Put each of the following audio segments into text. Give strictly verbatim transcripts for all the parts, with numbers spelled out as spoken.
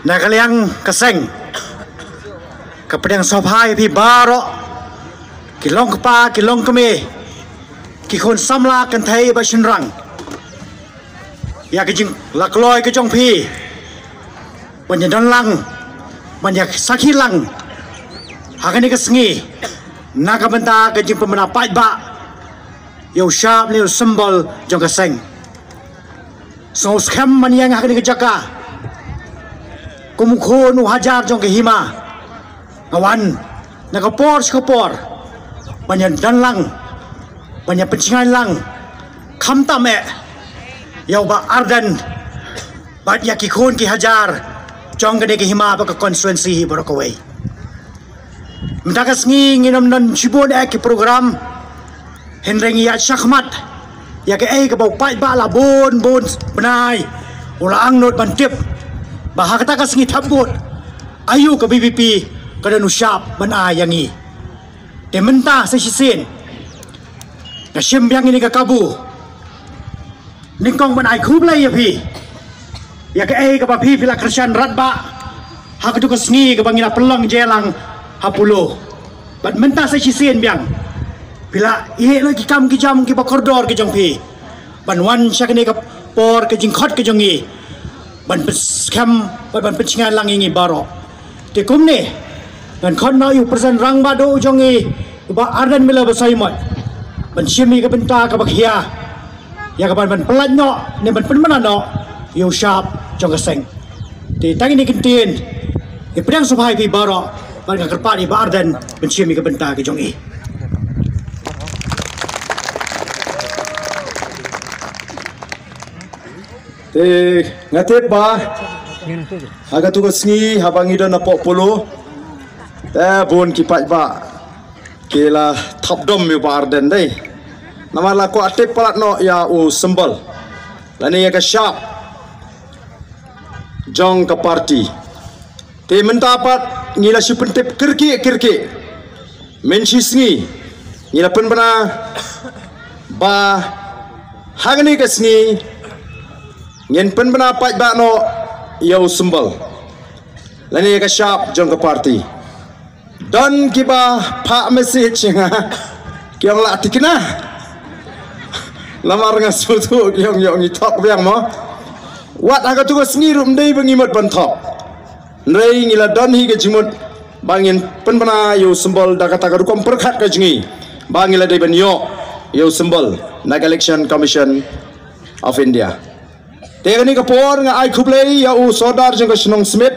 Na ka liang ka seng, ka pdiang sngewbha ïa phi baroh, ki long kpa, ki long kmie, ki khun samla kynthei bad shynrang, ïa ka jinglakloi ka jong phi ban ïa don lang, ban ïa sakhi lang ha kane ka sngi na ka bynta ka jingpynbna paidbah ïa u shap ne u symbol jong ka seng. Sngewskhem ban ïeng ha kane ka jaka kum u khun u hajar jong ka hima. Nga wan na ka por sha ka por ban ïa don lang, ban ïa pynshngaiñ lang, khamtam eh ïa u Bah Ardent bad ïa ki khun ki hajar jong kane ka hima bad ka constituency hi baroh kawei. Mynta ka sngi ngin ym don shibun eh ki program, hynrei ngi ïa shakhmat ïa kaei kaba u paidbah la bun bun bnai u la angnud ban tip ba ha kata ka sngi thap vote aïu ka VPP ka don u shap ban ai ïa ngi. Te mynta sa shisien nga shim biang ïa kane ka kabu nyngkong ban ai khublei ïa phi ïa kaei kaba phi phi la kyrshan radbah ha katu ka sngi kaba ngi la pynlong jingïalang ha Polo. Bad mynta sa shisien biang phi la ïeh noh ki kam ki jam kiba kordor ki jong phi ban wan sha kane ka por ka jingkhot ka jong ngi ban pynskhem bad ban pynshngaiñ lang ïa ngi baroh. Te kumne ngan khot noh ïa u President Rangbah Duh jong ngi u Bah Ardent Miller Basaiawmoit ban shim ïa ka bynta kaba khia ïa ka ban ban pyllait noh ne ban pynbna noh ïa u shap jong ka seng. Te tang ine ki ktien, ïa pdiang sngewbha ïa phi baroh bad nga kyrpad ïa Bah Ardent ban shim ïa ka bynta ka jong i. Te nga tip ba ha katu ka sngi haba ngi don hapoh Polo, te bun ki paidbah ki la thap dom ïa u Bah Ardent dei. Namar la kwah tip palat noh ïa u symbol lane ïa ka shap jong ka party. Te mynta pat ngi la shu pyntip kyrkieh kyrkieh mynshisngi, ngi la pynbna ba ha kane ka sngi ngin pynbna paidbah noh ïa u symbol lane ïa ka shap jong ka party. Don kiba phah message ïa nga ki ong lah tikna. Namar nga sngewthuh ki ong ïa ngi thok biang mo. Wat ha katu ka sngi ruh ym dei ba ngi mut ban thok. Hynrei ngi la don hi ka jingmut ba ngin pynbna ïa u symbol da kata ka rukom pyrkhat ka jong ngi ba ngi la dei ban ïoh ïa u symbol na ka Election Commission of India. Te kane ka por nga ai khublei ïa u Sordar jong ka shnong Smit,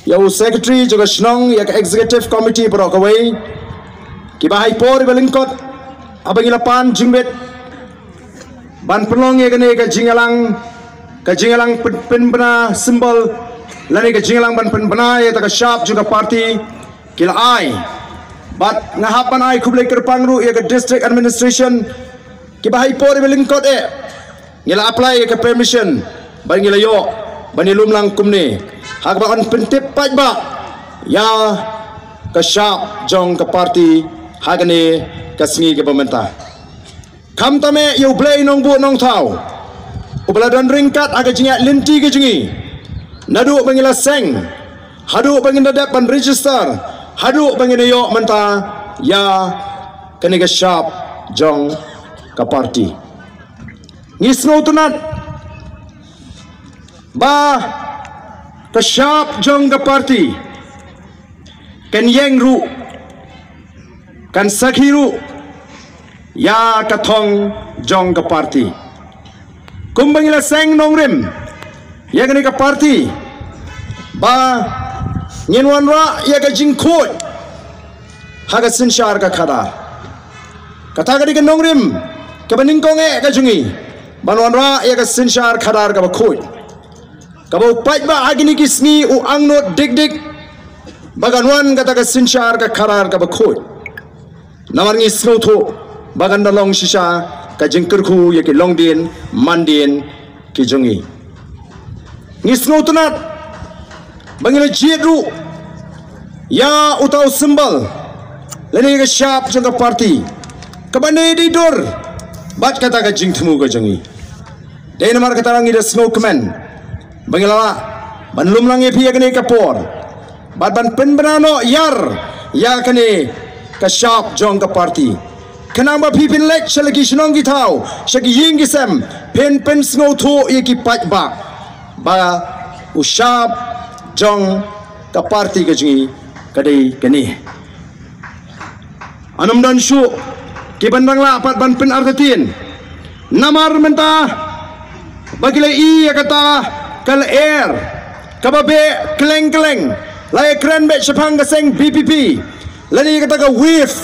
ïa u Secretary jong ka shnong, ïa ka Executive Committee baroh kawei, kiba ha i por iba lyngkot haba ngi la pan jingbit ban pynlong ïa kane ka jingïalang, ka jingïalang pyn, pynbna symbol lane ka jingïalang ban pynbna ïa kata ka shap jong ka party ki la ai. Bad nga hap ban ai khublei kyrpang ruh ïa ka District Administration kiba ha i por iba lyngkot eh ngi la apply ïa ka permission bad ngi la ïoh ban ïalum lang kumne ha kaba yn pyntip paidbah ïa ka shap jong ka party ha kane ka sngi kaba mynta. Khamtam eh ïa U Blei Nongbuh Nongthaw uba la don ryngkat ha ka jingïaid lynti ka jong ngi naduh ba ngi la seng haduh ba ngin da dep ban register haduh ba ngin ïoh mynta ïa kane ka shap jong ka party. Ngi sngewtynnat ba ka shap jong ka party kan ïeng ruh, kan sakhi ruh ïa ka thong jong ka party. Kumba ngi la seng nongrim ïa kane ka party ba ngin wanrah ïa ka jingkhuid ha ka synshar ka khadar. Kata ka dei ka nongrim kaba nyngkong eh ka jong ngi ban wanrah ïa ka synshar khadar kaba khuid, kaba u paidbah ha kine ki sngi u angnud dik dik ba kan wan kata ka synshar ka khadar kaba khuid. Namar ngi sngewthuh ba kan da long shisha ka jingkyrkhu ïa ki longdien mandien ki jong ngi. Ngi sngewtynnat ba ngi la jied ruh ïa uta u symbol lane ka shap jong ka party kaba ne dei dur bad kata ka jingthmu ka jong ngi. Dei namar kata ngi da sngewkmen ba ngi la lah ban lum lang ïa phi ïa kane ka por, bad ban pynbna noh ïar ïa kane ka shap jong ka party, khnang ba phi phin leit sha la ki shnong ki thaw, sha ki ïing ki sem, phin pynsngewthuh ïa ki paidbah ba u shap jong ka party ka jong ngi ka dei kane. Ym don shuh kiban dang lah pat ban pynartatien. Namar mynta ba ki la ïohi ïa kata ka lyer kaba beh kleng kleng, la ïakren beit shaphang ka seng VPP, lane ïa kata ka wave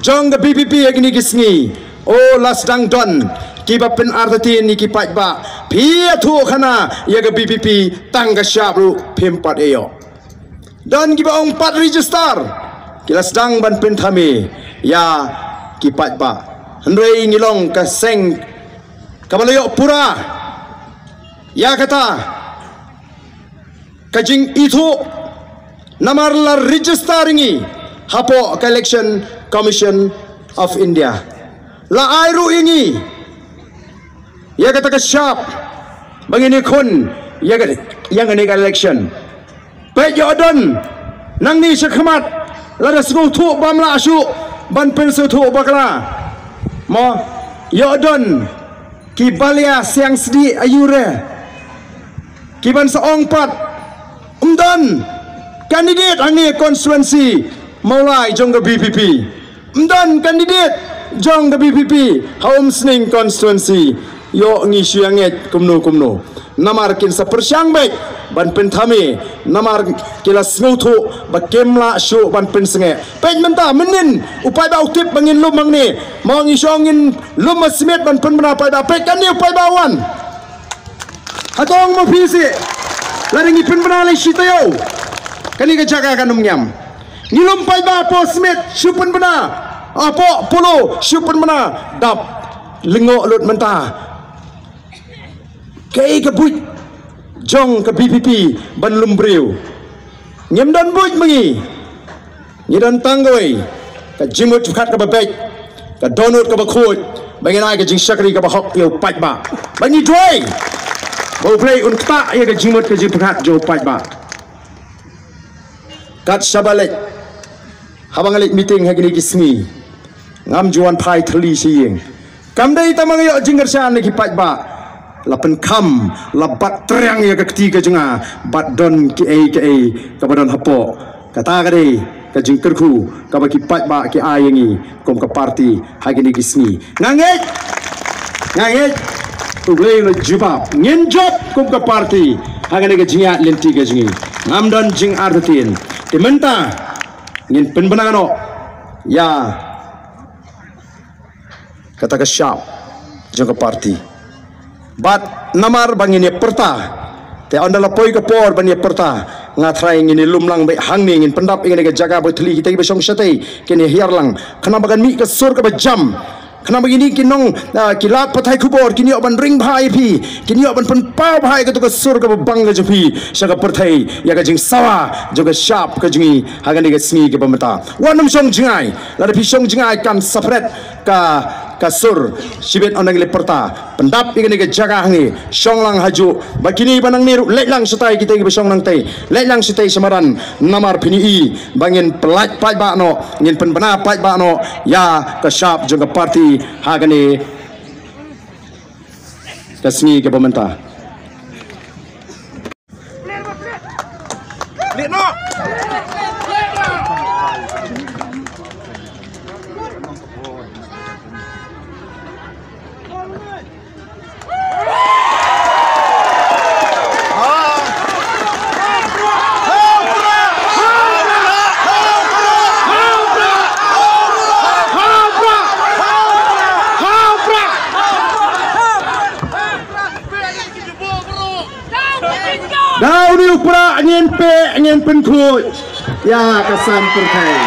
jong ka VPP ïa kine ki sngi. O, la sdang don kiba pynartatien ïa ki paidbah, phi ïathuh khana ïa ka VPP, tang ka shap ruh phim pat ïoh. Don kiba ong pat register, ki la sdang ban pynthame ïa ki paidbah. Hynrei ngi long ka seng kaba la ïoh pura ïa kata ka jingithuh, namar la register ïa ngi hapoh ka Election Commission of India. La ai ruh ïa ngi ïa kata ka shap ba ngin ïakhun ïa ka, ïa kane ka election. Peit, ïoh don nangne sha khmat, lada sngewthuh bym lah shuh ban pynsngewthuh bakla. Mo, ïoh don ki balia siang sdieh aiu re kiban sa ong pat, ym don candidate hangne constituency Mawlai jong ka VPP. Ym don candidate jong ka VPP ha Umsning constituency. Ïoh, ngi shu ïa ngeit kumno kumno. Namar kin sa pyrshang beit ban pynthame, namar ki la sngewthuh ba kim lah shuh ban pynsngew. Peit mynta, mynnin u paidbah u tip ba ngin lum hangne. Mo, ngi shu ong ngin lum ha Smit ban pynbna paidbah. Peit kane u paidbah wan. Hato ong ma phi seh, lada ngi pynbna lei shi taïew, kane ka jaka kan ym ngiam. Ngi lum paidbah hapoh Smit, shu pynbna, hapoh Polo, shu pynbna, dap lyngngoh lut mynta. Kaei ka buit jong ka VPP ban lum briew? Ngim don buit ma ngi. Ngi don tang kawei ka jingmut jingpyrkhat kaba beit, ka dohnud kaba khuid, ba ngin ai ka jingshakri kaba hok ïa u paidbah. Ba ngi duwai ba U Blei un ktah ïa ka jingmut ka jingpyrkhat jong u paidbah. Kat shaba leit, haba nga leit meeting ha kine ki sngi, ngam ju wan phai thylli sha ïing. Kam dei tang ba nga ïoh jingkyrshan na ki paidbah. La pynkham, la bat triang ïa ka kti ka jong nga, bad don kiei kiei kaba don hapoh. Kata ka dei ka jingkyrkhu kaba ki paidbah ki ai ïa ngi kum ka party ha kine ki sngi. Nga ngeit, nga ngeit U Blei un jubab. Ngin jop kum ka party ha kane ka jingïaid lynti ka jong ngi. Ngam don jingartatien. Te mynta ngin pynbna noh ïa kata ka shap jong ka party. Bad namar ba ngin ïa pyrta, te ynda la poi ka por ban ïa pyrta, nga tharai ngin ïa lum lang beit hangne, ngin pyndap ïa kane ka jaka ba thylli, kita kiba shong shatei kin ïa hiar lang, khnang ba kan mih ka sur kaba jam, khnang ba kine ki nong, ah, ki lad pathai khubor kin ïoh ban ring bha ïa phi, kin ïoh ban pynpaw bha ïa kato ka sur kaba bang ka jong phi sha ka pyrthei, ïa ka jingsawa jong ka shap ka jong ngi ha kane ka sngi kaba mynta. Wat nym shong jngai. Lada phi shong jngai kan sa phret ka, ka sur. Shibit ynda ngi la pyrta, pyndap ïa kane ka jaka hangne, shong lang hajuh. Ba kine ba nangne ruh leit lang shatai, kita kiba shong nangtei, leit lang shatai sha madan. Namar phin ïohi ba ngin pynlait paidbah noh, ngin pynbna paidbah noh ïa ka shap jong ka party ha kane ka sngi kaba mynta. Da une u prah ngin peh, ngin pynkhuid ïa ka saiñ pyrthei.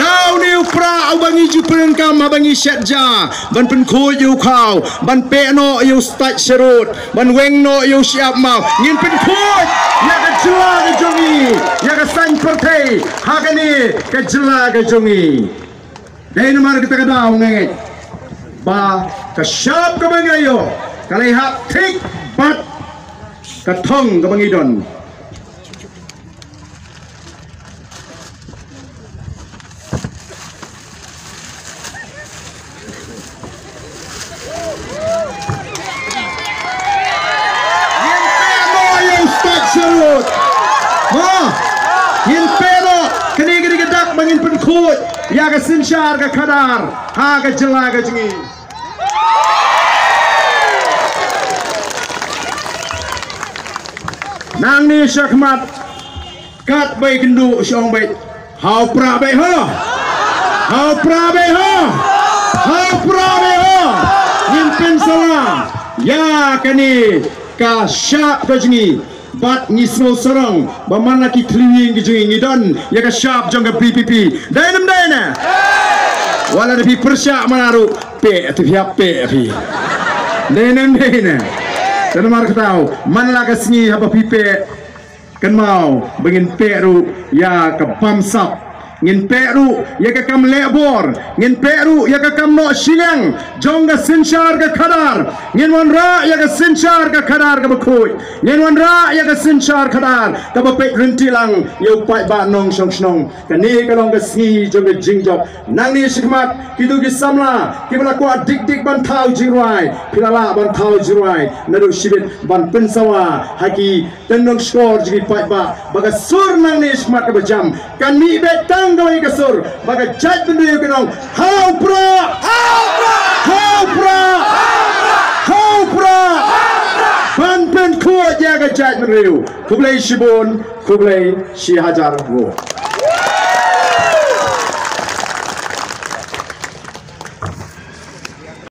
Da une u prah uba ngi ju pyndonkam haba ngi shet ja ban pynkhuid ïa u khaw, ban peh noh ïa u stait sharud, ban weng noh ïa u shyiap maw. Ngin pynkhuid ïa ka jylla ka jong ngi, ïa ka saiñ pyrthei ha kane ka jylla ka jong ngi. Dei namar kata ka daw nga ngeit ba ka shap kaba ngi la ïoh ka la ïahap thik bad ka thong kaba ngi don. Ngin pynnoh ïa u state sharud. Ha. Ngin pynnoh kane ka dei ka dak ba ngin pynkhuid ïa ka synshar ka khadar ha ka jylla ka jong ngi. Nangne shakhmat kat ba ïakynduh sha ong beit. Ha u prah beit ho. Ha u prah beit ho. Ha u prah beit ho. Ngin pynsawa ïa kane ka shap ka jong ngi. Bad ngi sngew sarong ba man la ki thliew ïing ki jong ngi ngi don ïa ka shap jong ka V P P. Dei ne ym dei ne? Wat la da phi pyrshah man la ruh, peh te phi hap peh phi. Dei ne ym dei ne? Te namar kata, man la ka sngi haba phi peh, kynmaw ba ngin peh ruh ïa ka bamsap. Ngin peh ruh ïa ka kam leh bor. Ngin peh ruh ïa ka kam noh shiliang jong ka synshar ka khadar. Ngin wanrah ïa ka synshar ka khadar kaba khuid. Ngin wanrah ïa ka synshar khadar kaba peit rynti lang ïa u paidbah nongshong shnong. Kane ka long ka sngi jong ka jingjop. Nangne shakhmat kito ki samla kiba la kwah dik dik ban thaw jingrwai, phi la lah ban thaw jingrwai. Naduh shibit ban pynsawa ha ki tyndong shkor jong ki paidbah ba ka sur nangne shakhmat kaba jam kan mih beit tang kawei ka sur, ba ka jaitbynriew kan ong ha u prah, ha u prah, ha u prah, ha u prah, ban pynkhuid ïa ka jaitbynriew. Khublei shibun, khublei shihajar nguh.